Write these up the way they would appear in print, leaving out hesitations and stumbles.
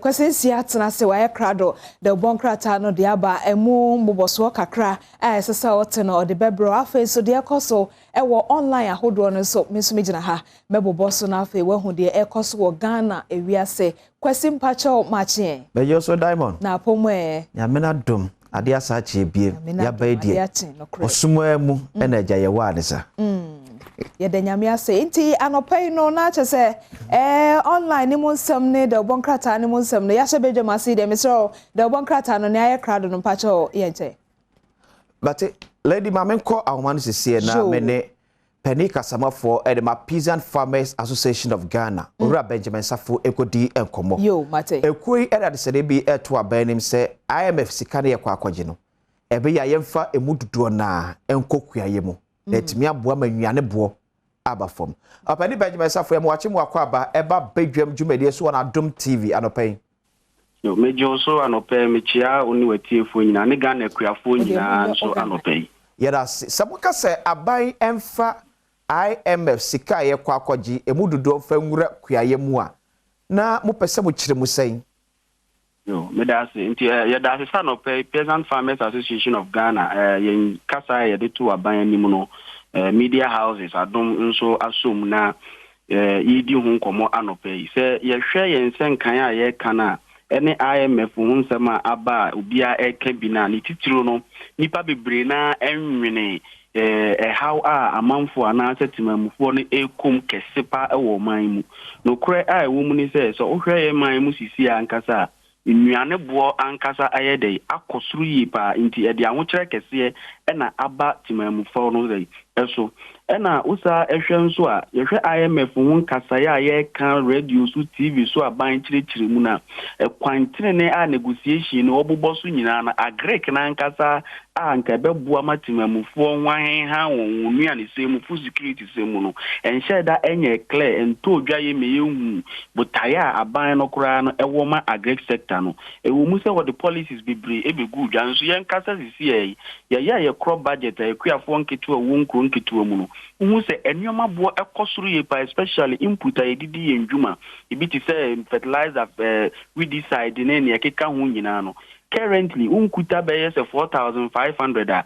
Kwasi Nsia atena ase, wayɛ krado de ɔbɔ nkrataa no de aba, ɛmu mbobɔsoɔ kakra a ɛsɛ sɛ ɔte no ɔde bɛbrɛ. Afei nso deɛ ɛkɔ so ɛwɔ online ahodoɔ no nso, me nso megyina ha mɛbobɔ so, na afei wahu deɛ ɛkɔ so wɔ Ghana ewiase. Kwasi, mpakyɛw, maakyeɛ. Bɛyɛ so, Diamond. Na apɔmu ɛ? Nyame no adom, adeɛ asa akye biem. Yaba yi deɛ, ɔsom mu ɛna agya yɛwɔ ade sa. Yɛda Nyame ase. Nti anɔpa yi no na kyerɛ sɛ online ne mu nsɛm ne deɛ ɔbɔ nkrataa ne mu nsɛm no yɛahyɛ badwam ase deɛ, mesrɛ wo, deɛ ɔbɔ nkrataa no ne ayɛ krado no, mpakyɛw, yɛnkyɛn. But lady, ma menkɔ ahoma no seseɛ na me ne pani kasamafoɔ ɛde ma Peasant Farmers Association of Ghana, Owura Benjamin Safo, ɛkɔdi nkɔmmɔ. Yo, mate. Ekuo yi ɛde adesɛdeɛ bi ɛto aban anim sɛ IMF sika no yɛkɔ akɔgye no, ɛbɛyɛ a yɛmfa emu dodoɔ naa ɛnkɔ kuayɛ mu na ɛtumi aboa ma nnuane boɔ aba fam. Ɔpani Benjamin Safo, yɛ mo wakye mu akɔ aba ɛba badwam dwumadie so wɔ Adom TV anɔpa yi. Yo, megye wo so anɔpɛ, mekyia wo ne w'atiefoɔ nyinaa ne Ghana akuafoɔ nyinaa nso anɔpɛ yi. Yɛda ase. Sɛ moka sɛ aban ɛmfa IMF sika a yɛkɔ akɔgye emu dodoɔ mfa nwura kuayɛ mu a, na mopɛ sɛ mokyerɛ mu sɛn? Yo, meda ase. Nti yɛda ase sɛ anɔpɛ yi Peasant Farmers Association of Ghana, yɛn kasa a yɛde to aban anim no, media houses Adom nso asom na yɛdi ho nkɔmmɔ anɔpɛ yi. Sɛ yɛhwɛ yɛn nsɛnkan a yɛreka no a, ɛne IMF ho nsɛm a aba a obiara ɛreka bi no a, ne titiro no, nnipa bebree na ɛnwene ɛhaw a amanfoɔ anaasɛ temamufoɔ no ɛrekom kɛse pa wɔ ɔman mu. Nokorɛ a ɛwɔ mu ne sɛ, sɛ wohwɛ yɛn man mu sisi a ankasa a, nnuane boɔ ankasa ayɛ dɛ akɔ soro yie paa, nti ɛde ahokyerɛ kɛseɛ ɛna aba temamufoɔ no dɛ ɛso. Ɛna wosaa ɛhwɛ nso a, yɛhwɛ IMF ho nkasaeɛ a yɛreka radio so, TV so, aban kyerɛkyerɛ mu no a, ɛkwan tenene a negotiation no wɔbobɔ so nyinaa no, agric n'ankasa a nka ɛbɛboa ma temamufoɔ ho ahenha wɔn wɔn nnuane sɛm mu, food security sɛm mu no, ɛnhyɛ da ɛnyɛ clear, ɛntɔ dwa yɛ ma yɛhu botaeɛ a aban no koraa no ɛwɔ ma agric sector no. Ɛwɔ mu sɛ wɔde policies bebree ɛbɛgu dwa nso, yɛnkasa sisi yɛ yɛyɛ yɛ crop budget a, akuafoɔ nketewa wɔ nkuro nketewa mu no, wohu sɛ nneɛma boɔ ɛkɔ soro yie pa, especially input a yɛdidi yɛn dwuma, ebi te sɛ fertilizer, weedicide ne nea ɛkeka ho nyinaa no. Currently wonkuta bɛyɛ sɛ 4,500 a,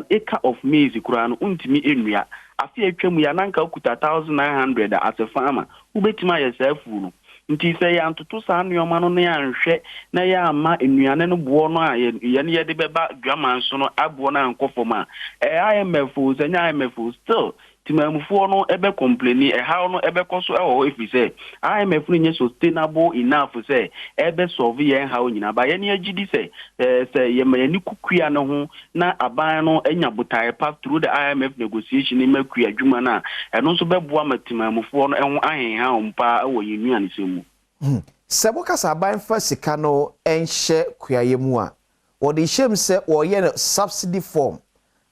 acre of maize koraa no wontumi nnua. Afe a atwa mu yɛ ananka wokuta 1,900 a, as a farmer wobɛtumi ayɛ saa afuo no. Nti sɛ yɛantoto saa nneɛma no ne yɛanhwɛ na yɛama nnuane no boɔ no a yɛne yɛde bɛba dwaman so no aboɔ no ankɔ fam a, ɛyɛ IMF o, sɛ nyɛ IMF o, still temamufoɔ no ɛbɛ complain, ɛhaw no ɛbɛkɔ so ɛwɔ hɔ, ɛfiri sɛ IMF no nyɛ sustainable enough sɛ ɛbɛ solve yɛn haw nyinaa. Ba yɛne agyi di sɛ sɛ yɛma yɛni kukua no ho na aban no anya botaeɛ pa through the IMF negotiation ne ma kua adwuma no a, ɛno nso bɛboa ma temamufoɔ no ɛho ahenha wɔn paa ɛwɔ yɛn nnuanesɛm mu. Sɛ mokasa aban fa sika no ɛnhyɛ kuayɛ mu a, wɔde hyɛm sɛ wɔyɛ no subsidy form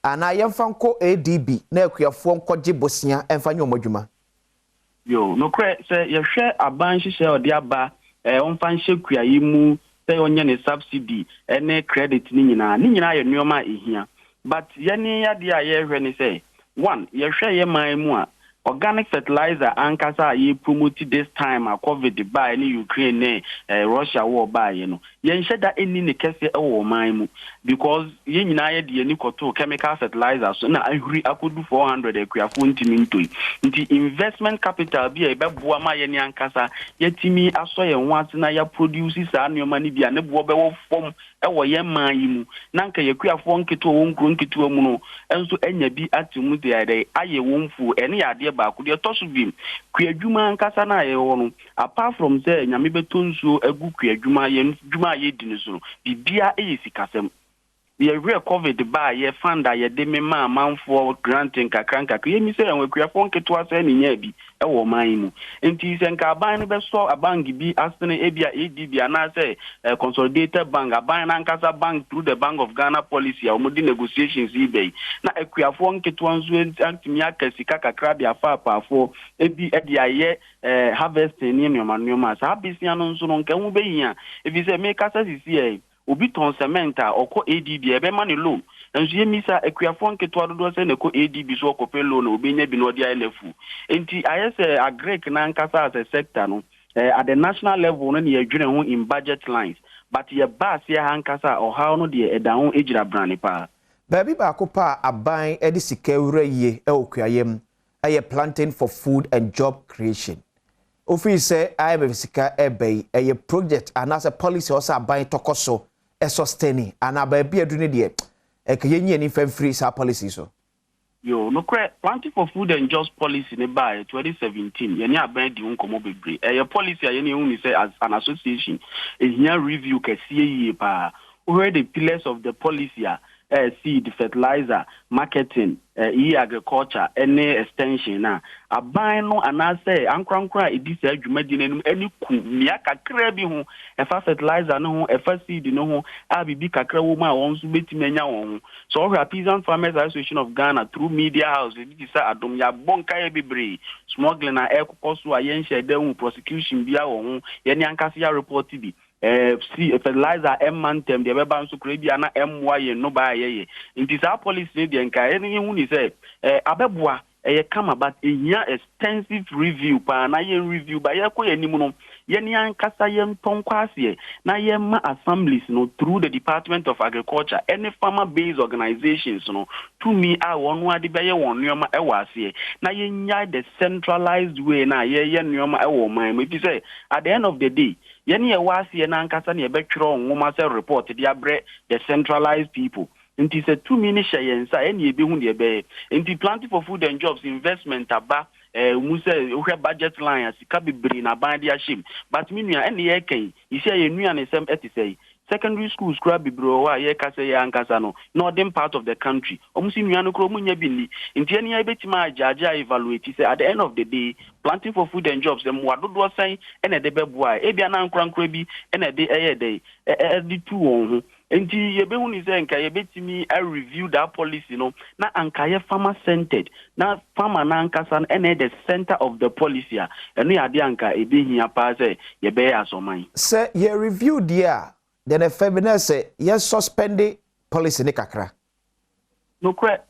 anaa yɛmfa nkɔ ADB na akuafoɔ nkɔgye bosia ɛmfa nyɛ ɔmo adwuma? Yo, nokorɛ, sɛ yɛhwɛ aban nhyehyɛ a ɔde aba, ɔmfa nhyɛ kuayɛ mu sɛ ɔnyɛ ne subsidy ne credit ne nyinaa, ne nyinaa yɛ nneɛma a ɛhia, but yɛne adeɛ a yɛrehwɛ ne sɛ, one, yɛhwɛ yɛ man mu a, organic fertilizer ankasa a yɛ promote this time a COVID baeɛ ne Ukraine ne Russia war baeɛ no, yɛnhyɛ da ɛnni ne kɛseɛ ɛwɔ ɔman mu, because yɛn nyinaa yɛde yɛn ani kɔtoo chemical fertilizer so na ahuri akɔdu 400, akuafoɔ ntumi ntoi. Nti investment capital bi a ɛbɛboa ma yɛne ankasa yɛtumi asɔ yɛn ho ase na yɛaproduce saa nneɛma no bi a ne boɔ bɛwɔ fam ɛwɔ yɛn man yi mu, na nka yɛkuafoɔ nketewa wɔ nkuro nketewa mu no nso anya bi ate mu de ayɛ ayɛ wɔn mfuo. Ɛne yɛ adeɛ baako. Deɛ ɛtɔ so biem, kuadwuma ankasa no a yɛwɔ no, apart from sɛ Nyame bɛtɔ nsuo agu kuadwuma, yɛn dwuma a yɛdi no so no, biribiara yɛ sikasɛm. Yɛhwɛ COVID baa yɛ fund a yɛde mema amanfoɔ, grant nkakra nkakra, yɛmi sɛ yɛn akuafoɔ nketewa sɛ ne nya bi ɛwɔ ɔman yi mu. Nti sɛ nka aban no bɛsɔ bank bi asene, ebi a ADB anaasɛ consolidated bank, aban n'ankasa bank through the Bank of Ghana policy a wɔde negotiations yi bɛyi, na akuafoɔ nketewa nso atumi aka sika kakra de afa apaafoɔ ebi de ayɛ harvesting ne nneɛma nneɛma saa besia no nso no, nka ho bɛhia, efi sɛ mekasa sisi yɛ obi tɔn cement a, ɔkɔ ADB a, ɛbɛma ne loan. Nso yɛmisa akuafoɔ nketewa dodoɔ sɛ na ɛkɔ ADB so ɔkɔpɛ loan a obɛnya bi na ɔde ayɛ n'afu. Nti ayɛ sɛ agric n'ankasa as a sector no, At the national level no, ne yɛdwene ho in budget lines, but yɛba aseɛ ha nkasa a, ɔhaw no deɛ, ɛda ho gyina brane paa. Baabi baako pa a aban de sika wura yie wɔ kuayɛ mu ɛyɛ Planting for Food and Job Creation. Ofiri sɛ IMF sika ɛbɛ yi, ɛyɛ project anaasɛ policy a ɔsɛ aban tɔkɔ so ɛsustain anaa baabi adu ne deɛ ɛka yɛnyi ani mfa mfiri saa policy so? Yo, nokorɛ, Planting for Food and Jobs policy ne baeɛ 2017, yɛne aban di ho nkɔmmɔ bebree. Ɛyɛ policy a yɛne ɛhu ne sɛ as an association ɛhia review kɛseɛ yie paa. Wohwɛ the pillars of the policy a, seed, fertilizer, marketing, e-agriculture ɛne extension na aban no anaasɛ ankorankora a ɛdi saa dwumadi no anim ɛne ku mmea kakra bi ho, ɛfa fertilizer no ho, ɛfa seed no ho a, biribi kakra wɔ mu a wɔn nso bɛtumi anya wɔn ho. So ɔhwɛ a, Peasant Farmers Association of Ghana through media house ebi te sɛ Adom, yɛabɔ nkaeɛ bebree, smuggling a ɛkokɔ so a yɛnhyɛ da hu prosecution bi wɔ ho. Yɛne ankasa yɛ report bi si fertilizer ɛmma ntɛm deɛ, ɛbɛba nso kora bi a na ɛmmoa yɛn nnɔbaa a yɛyɛ. Nti saa policy no deɛ, nka yɛne yɛhu ni sɛ abɛboa, ɛyɛ kama, but ehia extensive review paa na yɛn review ba yɛkɔ yɛn anim no, yɛne ankasa yɛn ntɔnkɔ aseɛ na yɛma assemblies no through the Department of Agriculture ɛne farmer based organizations no tumi a wɔn ade bɛyɛ wɔn nneɛma ɛwɔ aseɛ, na yɛnya the centralized way na yɛyɛ nneɛma ɛwɔ ɔman mu, efi sɛ at the end of the day, yɛne yɛwɔ aseɛ n'ankasa ne yɛbɛtwerɛ nwoma sɛ report de abrɛ the centralized people. Nti sɛ tumi no hyɛ yɛn nsa, ɛne yɛbɛhu deɛ ɛbɛyɛ. Nti Planting for Food and Jobs investment aba mu sɛ wohwɛ budget line a, sika bebree na aban de ahyɛ mu, but me nua, ɛne yɛreka yi yɛsi a yɛn nua ne nsɛm ɛte sɛ yi, secondary schools kora bebree wɔ hɔ a yɛreka sɛ yɛ ankasa no, northern part of the country, ɔmo si nua no kora ɔmo nya bi nni. Nti ɛne yɛbɛtumi agyagye a evaluate sɛ at the end of the day, Planting for Food and Jobs, mmoa dodoɔ sɛn ɛna ɛde bɛboa a ebia na ankorankora bi ɛna ɛde ɛyɛ dɛ ɛde tu wɔn ho. Nti yɛbɛhu ni sɛ nka yɛbɛtumi a review that policy no na anka yɛ farmer centered, na farmer n'ankasa no ɛna the center of the policy a, ɛno yɛ adeɛ anka ebɛhia paa sɛ yɛbɛyɛ asɔman. Sɛ yɛ review deɛ a, then ɛfɛ bi na sɛ yɛ suspend policy ne kakra. Nokorɛ,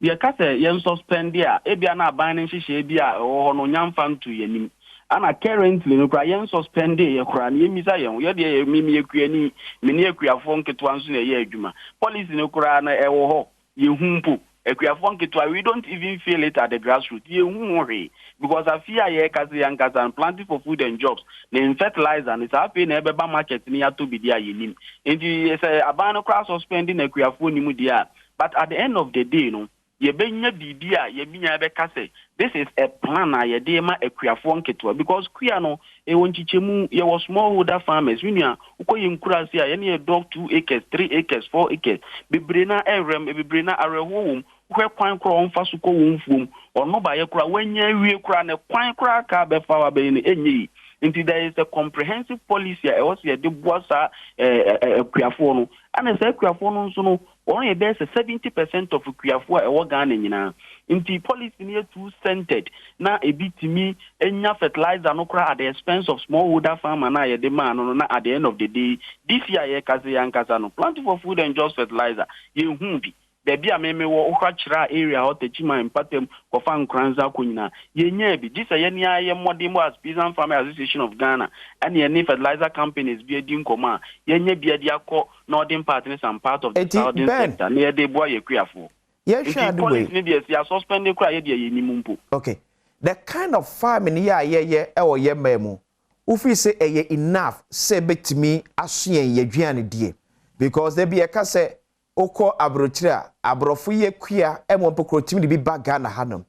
yɛka sɛ yɛn suspend a, ebia na aban no nhyehyɛe bi a ɛwɔ hɔ no nyamfa nto yɛn anim ana. Currently no koraa, yɛn suspend yɛ koraa no, yɛmmisa yɛn ho. Yɛdeɛ yɛ mimi akuani, me ne akuafoɔ nketewa nso na ɛyɛ adwuma. Policy no koraa no ɛwɔ hɔ, yɛhu mpo akuafoɔ nketewa, we don't even feel it at the grassroots. Yɛhu ho hwee because afi a yɛreka sɛ yɛnkasa no, Planting for Food and Jobs ne fertilizer no, saa afei na ɛbɛba market ne yɛatɔ bi deɛ a yɛnim. Nti sɛ aban no koraa suspend na akuafoɔ nim deɛ a, but at the end of the day no, yɛbɛnya biribi a yɛbinya bɛka sɛ this is a plan a yɛde ma akuafoɔ nketewa, because kua no ɛwɔ nkyekyɛmu. Yɛwɔ smallholder farmers. Me nua, wokɔ yɛ nkura ase a, yɛne yɛ dɔ 2 acres, 3 acres, 4 acres bebree na ɛwrɛm bebree na awerɛhoɔ wɔ mu. Wohwɛ kwan koraa ɔmfa so kɔ wɔn mfuom, ɔno baayɛ koraa wanya awie koraa ne kwan koraa kaa bɛfa wa bɛyɛ no ɛnyɛ yi. Nti there is a comprehensive policy a ɛwɔ sɛ yɛde boa saa akuafoɔ no, ana saa akuafoɔ no nso no, wɔn yɛ bɛyɛ sɛ 70% of akuafoɔ a ɛwɔ Ghana nyinaa. Nti policy no yɛ too centered na ebi tumi nya fertilizer no koraa at the expense of smallholder farmer na yɛde maa no no, na at the end of the day, this year yɛka sɛ yɛankasa no, Planting for Food and Jobs fertilizer, yɛnhu bi. Baabi a meme wɔ, wohwɛ kyerɛ a area hɔ, Takyiman mpatam kɔfa Nkoranza akɔ nyinaa, yɛnyaa bi gye sɛ yɛne ayɛ mmɔden bɔ as Peasant Farmers Association of Ghana ɛne yɛne fertilizer companies bi adi nkɔmmɔ a yɛnya bi ade akɔ northern part ne some part of the southern sector na yɛde boa yɛ kuafoɔ. Yɛhwɛ ade wei, policy no deɛ, si asuspend koraa, yɛdeɛ yɛnim mpo. Okay, the kind of farming yɛ a yɛyɛ ɛwɔ yɛ mmaa mu, wofiri sɛ ɛyɛ enough sɛ ɛbɛtumi aso yɛn yɛdwane die? Because da bi yɛka sɛ wokɔ aburokyire a, aborɔfo yɛ kua ɛmɔ mpo kuro tumi de bi ba Ghana hanom.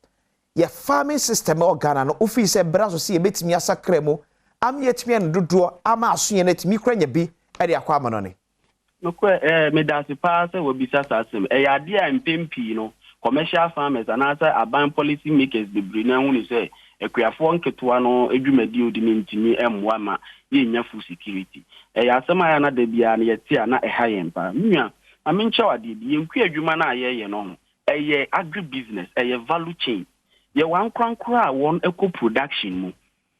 Yɛ farming system ɛwɔ Ghana no, wofiri sɛ bra so sɛ yɛbɛtumi asakra mu ama yɛtumi ano dodoɔ ama aso yɛn atumi kora nya bi ɛde akɔ ama no ne? Nokorɛ, meda ase paa sɛ wabisa saa asɛm. Ɛyɛ adeɛ a mpɛn pii no, commercial farmers anaasɛ aban policy makers bebree na ɛho ne sɛ akuafoɔ nketewa no dwumadi odi ne ntumi mmoa ma yɛnya food security. Ɛyɛ asɛm a yɛ ana da biara no yɛte a na ɛha yɛn paa. Nua, ma menkyɛw adeɛ bi. Yɛn adwuma no a yɛyɛ no ho, ɛyɛ agri business, ɛyɛ value chain. Yɛwɔ ankorankora a wɔn ɛkɔ production mu,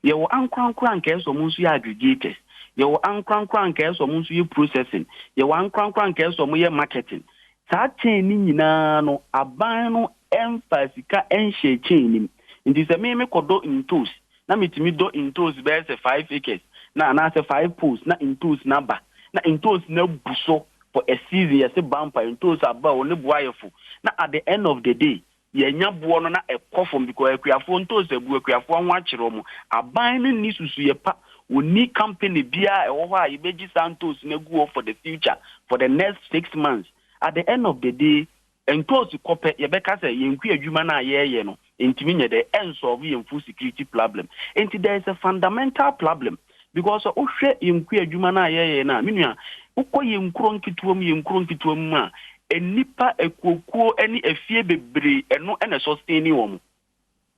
yɛwɔ ankorankora nkae sɛ ɔmo nso yɛ aggregators, yɛwɔ ankorankora nkae sɛ ɔmo nso yɛ processing, yɛwɔ ankorankora nkae sɛ ɔmo yɛ marketing. Saa chain ne nyinaa no, aban no ɛmfa sika ɛnhyɛ chain nim. Nti sɛ me mekɔdɔ ntos Na metumi dɔ ntoos bɛyɛ sɛ 5 acres na anaasɛ five poles na ntoos na ba na ntoos na bu so for a season. Yɛsɛ bampa ntoos aba o, ne boa yɛ fo, na at the end of the day yɛnya boɔ no na ɛkɔ fam because akuafoɔ ntoos abu, akuafoɔ ho akyerɛ wɔn. Aban no ni susuyɛ pa, wɔni company biara ɛwɔ hɔ a yɛbɛgye saa ntoos no agu hɔ for the future, for the next 6 months. At the end of the day, ntoos kɔpɛ, yɛbɛka sɛ yɛn kua adwuma no a yɛreyɛ no ntumi nyɛ dɛ ɛnsolve yɛn food security problem. Nti there is a fundamental problem because wohwɛ yɛn kua adwuma no a yɛreyɛ no a, me nua, wokɔ yɛn nkuro nketewa mu, yɛn nkuro nketewa mu a, nnipa ekuokuo ne efie bebree ɛno ɛna sustain wɔn.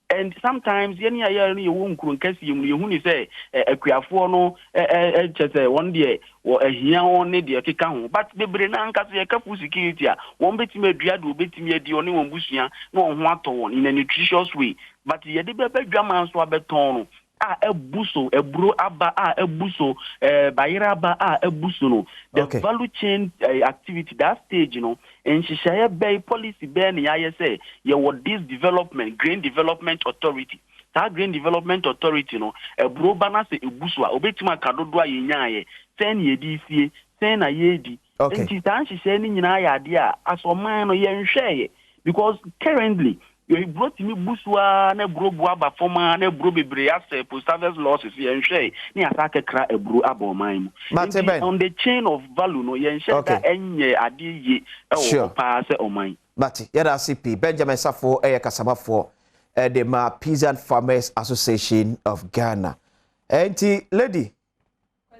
And sometimes yɛn a yɛn no yɛwɔ nkuro nkɛseɛ mu no, yɛhu ni sɛ akuafoɔ no ɛ ɛ kyɛ sɛ wɔn deɛ wɔ ahia wɔn ne deɛ ɛkeka ho, but bebree na ankasa yɛka food security a, wɔn bɛtumi adua deɛ wɔbɛtumi adi, ɔne wɔn busua na wɔn ho atɔ wɔn in a nutritious way. But yɛde bɛbɛ dwama nso abɛtɔn no a ɛbu so, aburo aba a ɛbu so, bayerɛ aba a ɛbu so no, the value chain activity, that stage no, nhyehyɛeɛ bɛyi, policy bɛɛ ne yɛayɛ sɛ yɛwɔ this development, Grain Development Authority. Saa Grain Development Authority no, aburo ba na sɛ ebu so a, obetumi aka dodoɔ a yɛnyaayɛ sɛn na yɛde sie, sɛn na yɛredi. Nti saa nhyehyɛeɛ no nyinaa yɛ adeɛ a asɔman no yɛnhwɛɛyɛ because currently eburo tumi bu so ara na eburo bu aba fam ara na eburo bebree asɛ, post harvest losses. Yɛnhwɛ ne yasa akekra eburo aba ɔman mu. Nti on the chain of value no, yɛnhyɛ da ɛnyɛ adeɛ yie ɛwɔ hɔ paa sɛ ɔman. Mate, yɛda ase pii. Benjamin Safo ɛyɛ kasamafoɔ ɛde ma Peasant Farmers Association of Ghana. Ɛnti lady,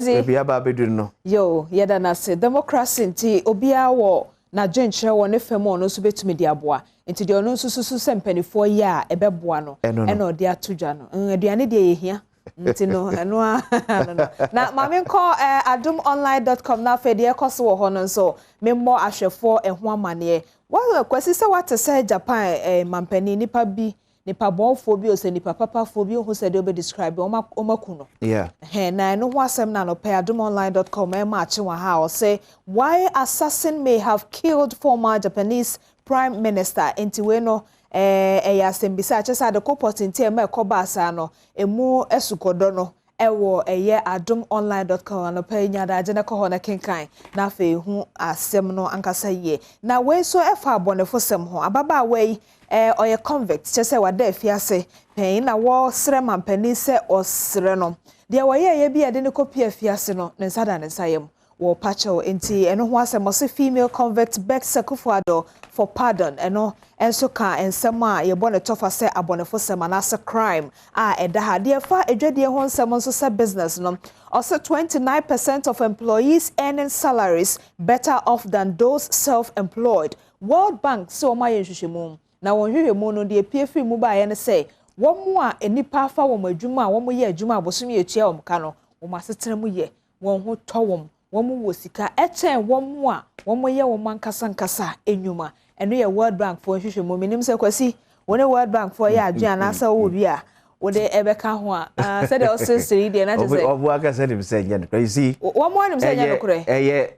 ebi aba abɛduru no. Yo, yɛda n'ase. Democracy nti obiara wɔ n'adwenkyerɛ wɔ ne fam a ɔno nso bɛtumi de aboa. Nti deɛ ɔno nso susu sɛ mpanimfoɔ yɛ a ɛbɛboa no, ɛna ɔde ato dwa no. Aduane deɛ yɛhia nti no, ɛno a no. Na maame nkɔ adomonline.com na afei deɛ ɛkɔ so wɔ hɔ no nso, memmɔ ahwɛfoɔ ɛho amanneɛ. Wɔn Kwasi, sɛ wate sɛ Japan mampanin, nipa bi, nipa bɔnfoɔ bi o, sɛ nipa papafoɔ bi ohu sɛ deɛ ɔbɛ describe wɔn aku no. Ɛhɛn, na ɛno ho asɛm na anɔpɛ adomonline.com ɛma akye wɔn ha a ɔsɛ "Why assassin may have killed former Japanese prime minister". Nti wei no ɛyɛ asɛmbisa akyɛ sɛ adeko pɔtente ɛma ɛkɔ baasa no emu esukɔdɔ no ɛwɔ ɛyɛ adomonline.com anɔpɛ yi. Nyadagye no kɔ hɔ no kenkan na afei hu asɛm no ankasa yie. Na wei nso ɛfa abɔnefo sɛm ho. Ababaawa yi ɔyɛ convict, kyerɛ sɛ wada afiase pɛn, na wɔsrɛ mampanin sɛ ɔsrɛ no deɛ wɔyɛɛyɛ bi a yɛde ne kɔpie afiase no, ne nsa da ne nsa yam wɔ pakyɛw. Nti ɛno ho asɛm, ɔsɛ "Female convict begs Akufo-Addo for pardon". Ɛno nso ka nsɛm a yɛbɔ ne tɔfa sɛ abɔnefo sɛm anaasɛ crime a ɛda ha. Deɛ fa adwadie ho nsɛm nso sɛ business no, ɔsɛ "29% of employees earning salaries better off than those self-employed". World Bank sɛ wɔn ayɛ nhwehwɛmu, na wɔn nhwehwɛmu no, deɛ pie firi mu baeɛ no sɛ wɔn a nnipa afa wɔn adwuma a wɔn yɛ adwuma a abosom yɛ etua wɔn ka no, wɔn asetena mu yɛ, wɔn ho tɔ wɔn, wɔn wɔ sika ɛkyɛn wɔn a wɔn yɛ wɔn ankasa nkasa enyuma. Ɛno yɛ World Bank foɔ nhwehwɛmu. Minim sɛ Kwasi, wɔn ne World Bank foɔ yɛ adwene anaasɛ wɔwɔ bi a wɔde ɛbɛka ho a, sɛdeɛ ɔseresere yi deɛ na kyerɛ sɛ ɔmo akasa nim sɛ nyɛ nokorɛ, you see. Wɔn anim sɛ nyɛ nokorɛ. Ɛyɛ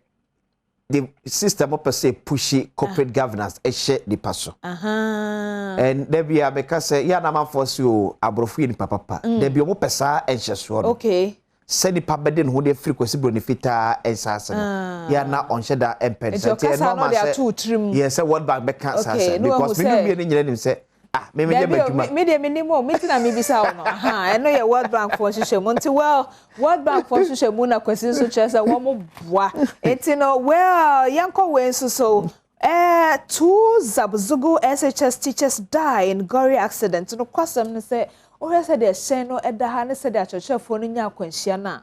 the system pɛ sɛ push corporate governance ɛhyɛ nipa so. And dabi a meka sɛ yɛ anamanfoɔ si o, aborɔfo yɛ nipa papa. Dabi ɔmo pɛ saa ɛnhyɛsoɔ no sɛ nipa bɛde ne ho de afiri Kwasi Buroni Fitaa nsaase no yɛ na ɔnhyɛ da mpɛ nsa. Nti ɛno ama sɛ yɛ sɛ World Bank bɛka saa sɛ because mi nu mmienu nyina nim sɛ, ah, mi mi nyɛ m'adwuma. Mi deɛ mi nim o, mi ti na mi bisa wo no. Ɛno yɛ World Bank foɔ nhyehyɛ mu. Nti well, World Bank foɔ nhyehyɛ mu na Kwasi nso kyerɛ sɛ wɔn mo boa. Nti no, well, yɛnkɔ wei nso so. Two Zabzugu SHS teachers die in gory accident no. Kwasɛm no sɛ wohwɛ sɛ deɛ hyɛn no ɛda ha ne sɛdeɛ akyerɛkyerɛfoɔ no nya akwanhyia no a,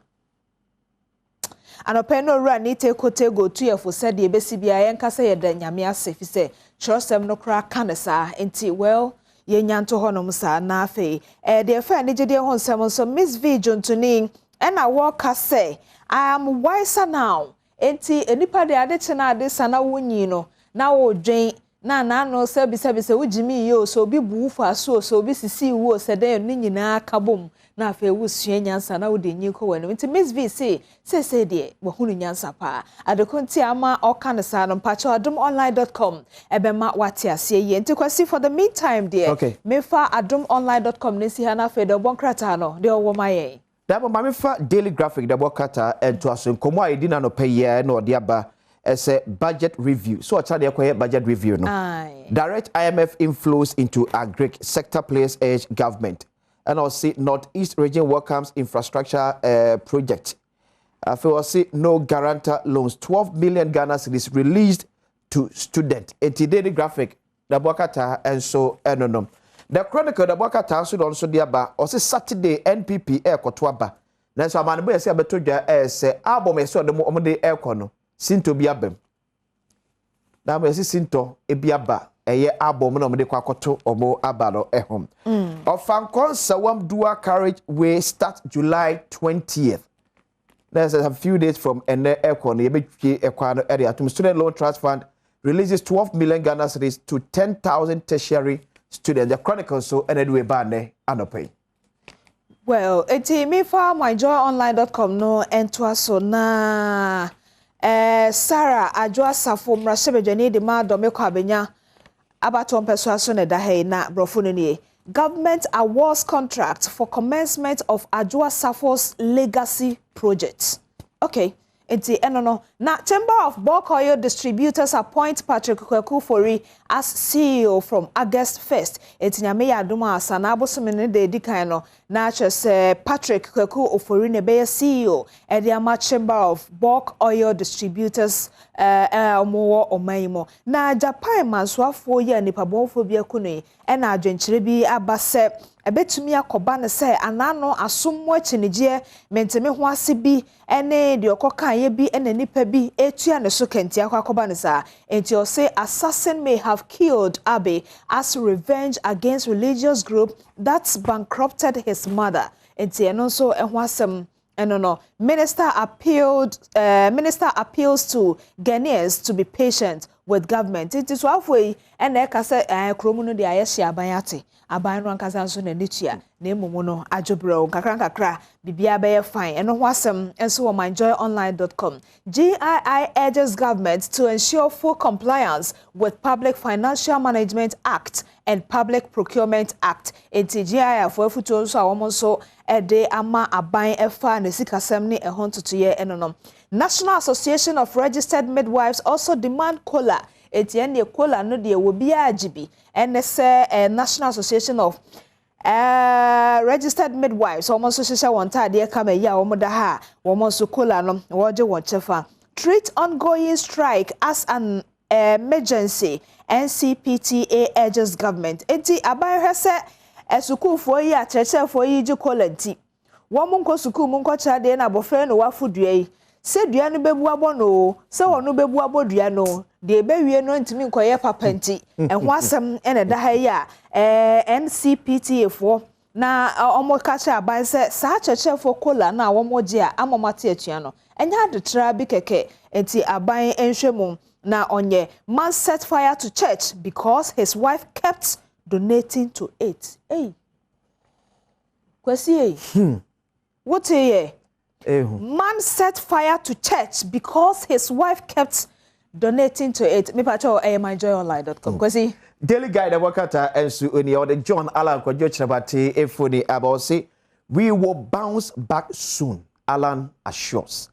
anɔpɛ no owura ne tekotego tuyɛfo sɛdeɛ ebesi biara, yɛnka sɛ yɛda Nyame ase fi sɛ kyerɛwsɛm no koraa ka ne saa. Nti well, yɛnya nto hɔnom saa. Na afei deɛ ɛfɛ anigyedeɛ ho nsɛm nso, Miss V dwontoni ɛna wɔreka sɛ "I am wiser now". Nti nipa de ade kye na ade sa na wonyi no na wɔredwen na n'ano sɛ bisabisa wogyimi yie o, sɛ obi bu wo fa so o, sɛ obi sisi wo o, sɛ dɛn ne nyinaa ka bom. Na afei wosua nyansa na wode nyi kɔ w'anim. Nti Miss V se seesei deɛ wahunu nyansa paa. Adeko nti ama ɔka no saa no, mpakyɛw, adomonline.com ɛbɛma wate aseɛ yie. Nti Kwasi, for the meantime deɛ, mefa adomonline.com ne si ha na afei deɛ ɔbɔ nkrataa no deɛ ɔwɔ ma yɛn. Dabo, maame, fa Daily Graphic dɛbɔ krataa ɛnto aso. Nkɔmɔ a yɛdi n'anɔpɛ yi na ɔde aba ɛsɛ budget review so ɔkyerɛ deɛ ɛkɔyɛ budget review no. Direct IMF inflows into agric sector players urge government. Ɛna ɔsi North East Region welcomes infrastructure project. Afei ɔsi no guarantor loans, 12 million Ghana cedis released to student. Eti Daily Graphic dɛbɔ krataa ɛnso ɛno no. The Chronicle dɛbɔ krataa nso na ɔno nso de aba. Ɔsi Saturday NPP ɛɛkɔto aba. Nanso amanebo yɛ sɛ abɛto dwa ɛyɛ sɛ album yɛ sɛ ɔde mo ɔmo de ɛɛkɔ no sinto bi aba mu. Na mo yɛsi sintɔ ebi aba ɛyɛ album na ɔmo de kɔ akɔto ɔmo aba no ɛho. Ɔfankɔ Nsawam dual carriage way start July 20th. Na ɛsɛ a few days from ɛnɛ ɛkɔ no yɛbɛtwie ɛkwan no ɛde atom. Student Loan Trust Fund releases 12 million Ghana cedis to 10,000 tertiary students. The Chronicle so ɛna ɛde wei ba nnɛ anɔpɛ yi. Well, eti mefa myjoyonline.com no ntoa so na Sarah Adwo Asafo, mmarahyɛbadwani de ma Dome Kwabenya abatoɔ mpɛsoa so na ɛda ha yi, na borɔfo no nie: "Government awards contract for commencement of Adwo Asafo's legacy project." Okay, nti ɛno no na Chamber of Bulk Oil Distributors appoint Patrick Kwaku Fori as CEO from August 1st. Nti Nyame yɛ adom a, sana abosome no da edi kan no na kyerɛ sɛ Patrick Kwaku Ofori na ɛbɛyɛ CEO ɛde ama Chamber of Bulk Oil Distributors ɛɛ ɔmo wɔ ɔman yi mu. Na Japan mansoafoɔ yi a nipabɔnfoɔ bi ako no yi, ɛna adwenkyerɛ bi aba sɛ ɛbɛtumi akɔba no sɛ anaano asom mu akyinigyeɛ menteme ho ase bi ɛne deɛ ɔkɔkaeɛ bi ɛna nipa bi etua ne so kɛntia akɔ akɔba no saa. Nti ɔse assassin may have killed Abe as revenge against religious group that bankrupted his mother. Nti ɛno nso ɛho asɛm ɛno no. Minister appeals to Ghanaians to be patient with government. Nti so afɔ yi ɛna ɛka sɛ kurom no deɛ ayɛ hye, aban ate aban no ankasa nso n'ani tua na emu no adwobrɛw nkakra nkakra, biribiara bɛyɛ fine. Ɛno ho asɛm nso wɔ myjoyonline.com. GII urges government to ensure full compliance with Public Financial Management Act and Public Procurement Act. Eti GII afɔ afutuo nso a wɔn nso ɛde ama aban ɛfa ne sikasɛm ne ɛho ntotoyɛ ɛno no. National Association of Registered Midwives also demand COLA. Eti ɛne COLA no deɛ wɔ biara gye bi ɛne sɛ National Association of Registered Midwives, wɔn nso hyehyɛ wɔn ntaadeɛ kama yi a wɔn da ha a wɔn nso COLA no wɔregye wɔn kyɛfa. Treat ongoing strike as an emergency, NCPTA urges government. Eti aban hwɛ sɛ asukuufoɔ yi, akyerɛkyerɛfoɔ yi gye COLA nti wɔn nkɔ sukuu mu nkɔkyerɛ adeɛ na abɔfra no wafo dua yi sɛ dua no bɛbu abɔ no o, sɛ wɔn bɛbu abɔ dua no deɛ ɛbɛwie no ntumi nkɔyɛ papa. Nti ɛho asɛm ɛna ɛda ha yi a NCPTA foɔ na wɔn ka kyerɛ aban sɛ saa akyerɛkyerɛfoɔ COLA no a wɔn gye a ama wɔn ate atua no ɛnyɛ adetra bi kɛkɛ, nti aban nhwɛ mu na ɔnyɛ. Man set fire to church because his wife kept donating to it. Hey. Kwesi ei. Wote yɛ? Man set fire to church because his wife kept donating to it. Mepa kyɛw, ɛyɛ myjoyonline.com. Kwesi. Daily Guide ɛwɔ nso oni ɔde John Alan Kwadwo Kyerɛbate efoni aba. Ɔse "We will bounce back soon," Alan assures.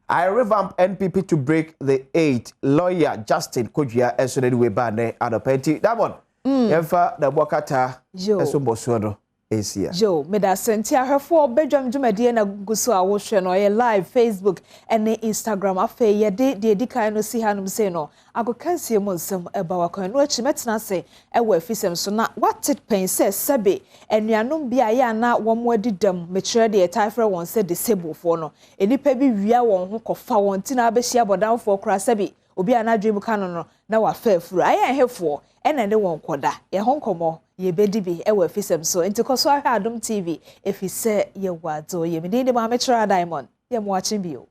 "I revamp NPP to break the eight." Lawyer Justin Kodua ɛnso de wei ba ne anɔpɛ. Nti that one. Yɛmfa na ɛbɔ kata ɛso bɔ soɔ no esia. Yo, meda sɛnti ahwɛfoɔ bɛdwam dwumadie na gu so a wohwɛ no, ɔyɛ live Facebook ɛne Instagram. Afei yɛde deɛ edi kan no si hanom sei no, agokansie mu nsɛm ɛba wakwan no akyi, mɛtena ase ɛwɔ afisɛm so na wate pɛn sɛ sɛbe anuanom bi a yɛ ana wɔn adi dɛm, mekyerɛ deɛ yɛtaa frɛ wɔn sɛ disablefoɔ no, nnipa bi wia wɔn ho kɔfa wɔn ti na abɛhyia bɔdanfoɔ koraa, sɛbe obi a n'adwene mu ka no na wafa afuru ayɛ ɛhefoɔ ɛna ne wɔn kɔda. Yɛn ho nkɔmmɔ yɛbɛdi bi ɛwɔ afisɛm so, nti kɔ so ahwɛ Adom TV efi sɛ yɛwɔ adzo yɛmidin de Maame Kyerɛ Diamond yɛ mo akye bio.